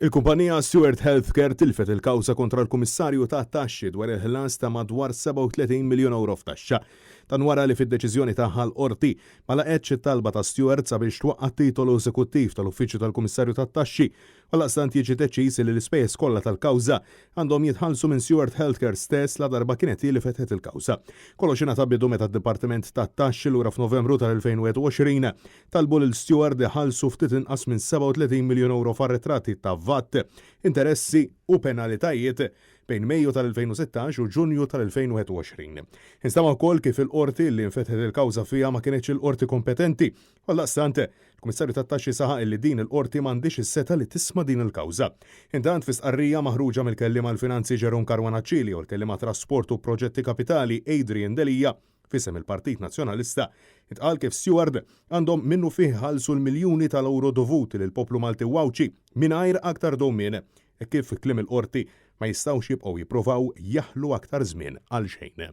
Il-kumpanija Steward Healthcare tilfet il-kawża kontra l-Kummissarju tat-Taxxi dwar il-ħlas ta' madwar 37 miljun ewro f'taxxa. Dan wara li fid-deċiżjoni tagħha l-Qorti ma laqgħetx it-talba ta' Steward sabiex twaqqa' t-titolu eżekuttiv tal-Uffiċċju tal-Kummissarju tat-Taxxi. Għaldaqstant jiġi deċiż li l-ispejjeż kollha tal-kawża għandhom jitħallsu minn Steward Healthcare stess ladarba kienet hi li fetħet il-kawża. Kollox ingħata bidu meta d-Dipartiment tat-Taxxi lura f'Novembru tal-2021 talbu lil Steward iħallsu ftit inqas minn 37 miljun ewro f'arretrati ta' vat, interessi u penalitajiet bejn Mejju tal-2016 u Ġunju tal-2021. Instema' wkoll kif il-Qorti li nfetħet il-kawża fiha ma kinitx il-qorti kompetenti. Għaldaqstant, il-Kummissarju tat-Taxxi saħaq illi din il-Qorti m'għandhiex is-setgħa li tisma' din il-kawża. Intant, fi stqarrija maħruġa mill-Kelliem għall-Finanzi Jerome Caruana Cili u l-Kelliem għat-Trasport u Proġetti Kapitali Adrian Delia, f'isem il-Partit Nazzjonalista, intqal kif Steward għandhom minnufih iħallsu l-miljuni tal-ewro dovuti lill-poplu Malti u Għawdxi mingħajr aktar dewmien, hekk kif fi kliem il-Qorti ma jistgħux jibqgħu jippruvaw jaħlu aktar żmien għal xejn.